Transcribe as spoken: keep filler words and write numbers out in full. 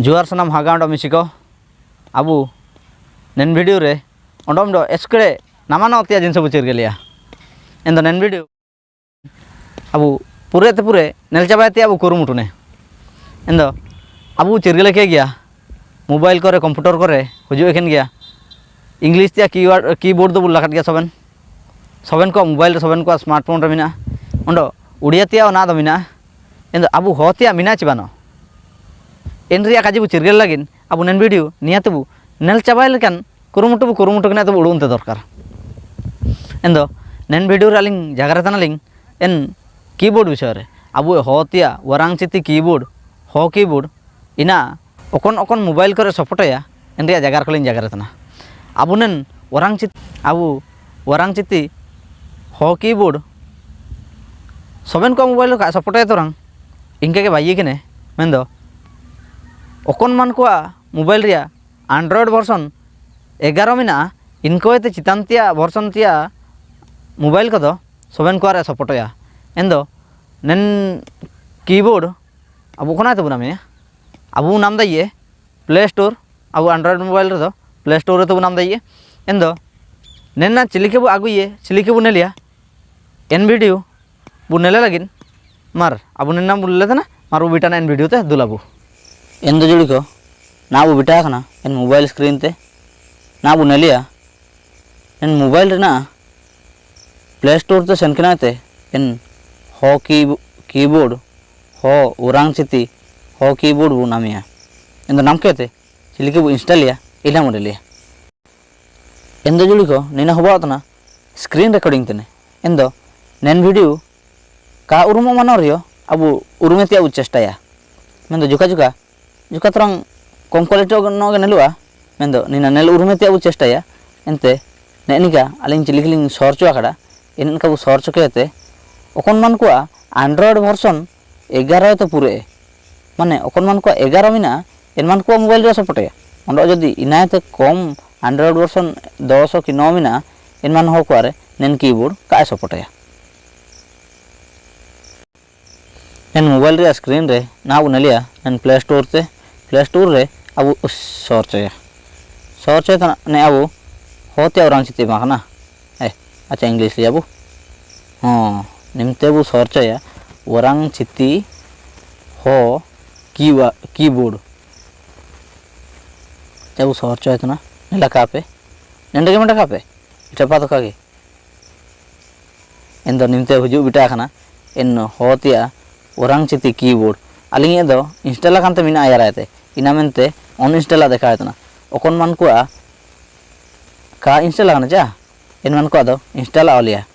ᱡᱚᱦᱟᱨ ᱥᱟᱱᱟᱢ ᱦᱟᱜᱟ ᱚᱸᱰᱚᱢ ᱢᱤᱥᱤ ᱠᱚ, ᱟᱵᱩ ᱱᱮᱱ video ᱨᱮ ᱚᱸᱰᱚᱢ ᱫᱚ ᱮᱥᱠᱮᱲᱮ ᱱᱟᱢᱟ ᱱᱚ ᱛᱮᱭᱟ ᱡᱤᱱᱤᱥ ᱵᱚ ᱪᱤᱨᱜᱟᱹᱞᱮᱭᱟ᱾ ᱮᱱᱫᱚ ᱱᱮᱱ video ᱟᱵᱩ ᱯᱩᱨᱟᱹ ᱛᱮ ᱯᱩᱨᱟᱹ ᱱᱮᱞ ᱪᱟᱵᱟᱭ ᱛᱮᱭᱟ ᱟᱵᱩ ᱠᱩᱨᱩᱢᱩᱴᱩ ᱱᱮ᱾ ᱮᱱᱫᱚ ᱟᱵᱩ ᱪᱤᱨᱜᱟᱹᱞᱮ ᱠᱮ ᱜᱮᱭᱟ, mobile ᱠᱚᱨᱮ, computer ᱠᱚᱨᱮ ᱦᱤᱡᱩᱜ ᱮ ᱠᱟᱱ ᱜᱮᱭᱟ᱾ English ᱛᱮᱭᱟ keyboard, keyboard ᱫᱚ ᱵᱩ ᱞᱟᱜᱟᱫ ᱜᱮᱭᱟ ᱥᱚᱵᱮᱱ᱾ ᱥᱚᱵᱮᱱ ᱠᱚᱣᱟᱜ mobile ᱨᱮ, ᱥᱚᱵᱮᱱ ᱠᱚᱣᱟᱜ smartphone ᱨᱮ ᱢᱮᱱᱟᱜᱼᱟ᱾ ᱚᱸᱰᱮ ᱩᱲᱤᱭᱟ ᱛᱮᱭᱟᱜ ᱚᱱᱟ ᱫᱚ ᱢᱮᱱᱟᱜᱼᱟ᱾ ᱮᱱᱫᱚ ᱟᱵᱚ ᱦᱚᱲ ᱛᱮᱭᱟᱜ ᱢᱮᱱᱟᱜᱼᱟ ᱪᱮ ᱵᱟᱹᱱᱩᱜ? ᱮᱱ ᱨᱮᱭᱟᱜ ᱠᱟᱡᱮ ᱵᱚ ᱪᱤᱨᱜᱟᱹᱞ ᱞᱟᱹᱜᱤᱫ ᱟᱵᱚ ᱱᱮᱱ video ᱱᱤᱭᱟᱹ ᱛᱮᱵᱚ ᱱᱮᱞ ᱪᱟᱵᱟᱭ ᱞᱮᱠᱟᱱ ᱠᱩᱨᱩᱢᱩᱴᱩ ᱵᱚ ᱠᱩᱨᱩᱢᱩᱴᱩ ᱠᱟᱱᱟ, ᱛᱚᱵᱚ ᱩᱰᱩᱠ ᱮᱱᱛᱮ ᱫᱚᱨᱠᱟᱨ᱾ ᱮᱱᱫᱚ ᱱᱮᱱ video ᱨᱮ ᱟᱹᱞᱤᱧ ᱡᱟᱜᱟᱨᱮ ᱛᱟᱦᱮᱱᱟᱞᱤᱧ ᱮᱱ keyboard ᱵᱤᱥᱚᱭ ᱨᱮ, ᱟᱵᱚ ᱦᱚᱲ ᱛᱮᱭᱟᱜ ᱣᱟᱨᱟᱝ ᱪᱤᱛᱤ keyboard, ᱦᱚ keyboard, ᱤᱱᱟ ᱚᱠᱚᱱ ᱚᱠᱚᱱ mobile ᱠᱚᱨᱮ ᱥᱚᱯᱚᱴᱚᱭᱟ, ᱮᱱ ᱨᱮᱭᱟᱜ ᱡᱟᱜᱟ ᱨᱮ ᱠᱷᱚᱱ ᱞᱤᱧ ᱡᱟᱜᱟᱨᱮ ᱛᱟᱦᱮᱱᱟ᱾ ᱟᱵᱚ ᱱᱮᱱ ᱣᱟᱨᱟᱝ ᱪᱤᱛ-, ᱟᱵᱚ ᱣᱟᱨᱟᱝ ᱪᱤᱛᱤ ᱦᱚ keyboard ᱥᱚᱵᱮᱱ ᱠᱚᱣᱟᱜ mobile ᱨᱮ ᱠᱷᱟᱡ ᱥᱚᱯᱚᱴᱚᱭᱟ ᱛᱚᱨᱟᱝ, ᱤᱱᱠᱟᱹ ᱜᱮ ᱵᱟᱭ ᱤᱭᱟᱹ ᱠᱟᱱᱮ, ᱢᱮᱱᱫᱚ ᱚᱠᱚᱱ ᱢᱟᱱ ᱠᱚᱣᱟᱜ mobile ᱨᱮᱭᱟᱜ Android version ᱮᱜᱟᱨᱚ ᱢᱮᱱᱟᱜᱼᱟ, ᱤᱱᱠᱟᱹ ᱛᱮ ᱪᱮᱛᱟᱱ ᱛᱮᱭᱟᱜ version ᱛᱮᱭᱟᱜ mobile ᱠᱚᱫᱚ ᱥᱚᱵᱮᱱ ᱠᱚᱣᱟᱜ ᱨᱮ ᱥᱚᱯᱚᱴᱚᱭᱟ᱾ ᱮᱱᱫᱚ ᱱᱮᱱ keyboard ᱟᱵᱚ ᱠᱷᱚᱱᱟᱜ ᱛᱮᱵᱚ ᱱᱟᱢᱮᱭᱟ, ᱟᱵᱚ ᱵᱚ ᱱᱟᱢ ᱫᱟ ᱤᱭᱟᱹ Play Store, ᱟᱵᱚ Android mobile ᱨᱮᱫᱚ Play Store ᱨᱮ ᱛᱮᱵᱚ ᱱᱟᱢ ᱫᱟ ᱤᱭᱟᱹ᱾ ᱮᱱᱫᱚ ᱱᱮᱱᱟ ᱪᱤᱞᱤ ᱠᱮᱵᱚ ᱟᱹᱜᱩᱭᱮ, ᱪᱤᱞᱤ ᱠᱮᱵᱚ ᱱᱮᱞᱮᱭᱟ, ᱮᱱ video ᱵᱚ ᱱᱮᱞᱮ ᱞᱟᱹᱜᱤᱫ, ᱢᱟᱨ ᱟᱵᱚ ᱱᱮᱱᱟ ᱵᱚ ᱞᱮ ᱛᱟᱦᱮᱱᱟ, ᱢᱟᱨ ᱵᱚ ᱵᱤᱴᱟᱱᱟ ᱮᱱ video ᱛᱮ ᱫᱩᱞᱟᱵᱚ᱾ ᱮᱱᱫᱚ ᱡᱩᱲᱤ ᱠᱚ, ᱱᱟ ᱵᱚ ᱵᱤᱴᱟ ᱠᱟᱱᱟ ᱮᱱ mobile screen ᱛᱮ, ᱱᱟ ᱵᱚ ᱱᱮᱞᱮᱭᱟ ᱮᱱ mobile ᱨᱮᱱᱟᱜ Play Store ᱛᱮ ᱥᱮᱱ ᱠᱟᱱᱟ ᱛᱮ ᱮᱱ ᱦᱚ key-, keyboard, ᱦᱚ ᱣᱟᱨᱟᱝ ᱪᱤᱛᱤ, ᱦᱚ keyboard ᱵᱚ ᱱᱟᱢᱮᱭᱟ᱾ ᱮᱱᱫᱚ ᱱᱟᱢ ᱠᱮᱛᱮ ᱪᱤᱞᱤ ᱠᱮᱵᱚ install ᱮᱭᱟ, ᱤᱱᱟ ᱵᱚ ᱱᱮᱞᱮᱭᱟ᱾ ᱮᱱᱫᱚ ᱡᱩᱲᱤ ᱠᱚ, ᱱᱤᱱᱟ ᱦᱚᱵᱟᱣ ᱛᱟᱱᱟ screen recording ᱛᱮᱱᱮ᱾ ᱮᱱᱫᱚ ᱱᱮᱱ video ᱠᱟ ᱩᱨᱩᱢᱚᱜ ᱢᱟᱱᱚ ᱨᱮᱭᱚ ᱟᱵᱚ ᱩᱨᱩᱢᱮ ᱛᱮᱭᱟᱜ ᱵᱚ ᱪᱮᱥᱴᱟᱭᱟ᱾ ᱢᱮᱱᱫᱚ ᱡᱚᱠᱷᱟ ᱡᱚᱠᱷᱟ, ᱡᱚᱠᱷᱟ ᱛᱷᱚᱲᱟᱝ ᱠᱚᱢ quality ᱱᱚᱜ ᱜᱮ ᱱᱮᱞᱚᱜᱼᱟ᱾ ᱢᱮᱱᱫᱚ ᱱᱤᱱᱟ ᱱᱮᱞ ᱩᱨᱩᱢᱮ ᱛᱮᱭᱟᱜ ᱵᱚ ᱪᱮᱥᱴᱟᱭᱟ᱾ ᱮᱱᱛᱮ ᱱᱮᱜ ᱱᱤᱠᱟ ᱟᱹᱞᱤᱧ ᱪᱤᱞᱤ ᱜᱮᱞᱤᱧ search ᱟᱠᱟᱫᱟ, ᱮᱱᱮ ᱮᱱᱠᱟ ᱵᱚ search ᱠᱮᱛᱮ ᱚᱠᱚᱱ ᱢᱟᱱ ᱠᱚᱣᱟᱜ Android version ᱮᱜᱟᱨᱚ ᱛᱮ ᱯᱩᱨᱟᱹᱜ ᱮ, ᱢᱟᱱᱮ ᱚᱠᱚᱱ ᱢᱟᱱ ᱠᱚᱣᱟᱜ ᱮᱜᱟᱨᱚ ᱢᱮᱱᱟᱜᱼᱟ, ᱮᱱ ᱢᱟᱱ ᱠᱚᱣᱟᱜ mobile ᱨᱮ ᱥᱚᱯᱚᱴᱚᱭᱟ᱾ ᱚᱸᱰᱮ ᱡᱩᱫᱤ ᱤᱱᱟᱭ ᱛᱮ ᱠᱚᱢ Android version ᱫᱚᱥ ᱠᱤ ᱱᱚ ᱢᱮᱱᱟᱜᱼᱟ, ᱮᱱ ᱢᱟᱱ ᱦᱚ ᱠᱚᱣᱟᱜ ᱨᱮ ᱱᱮᱱ keyboard ᱠᱟᱜ ᱮ ᱥᱚᱯᱚᱴᱚᱭᱟ᱾ ᱱᱮᱱ mobile ᱨᱮᱭᱟᱜ screen ᱨᱮ ᱱᱟᱦᱟᱜ ᱵᱚ ᱱᱮᱞᱮᱭᱟ ᱱᱮᱱ Play Store ᱛᱮ᱾ Play Store re abu search ya. Search ya tana ne abu hoo tia orang chiti ma kana. Eh, acha English li abu. Hoo, nimte abu search ya orang chiti hoo keyboard. Acha abu search ya tana ne lakape. Nende ke mata kape. Ita patu kage. Endo nimte huju bita kana, en hoo tia orang chiti keyboard. Aling edo install akan te mina ayara te. Ina mente uninstall a deka tana. Okon man kua ka install akana ja. En man kua do install a olia.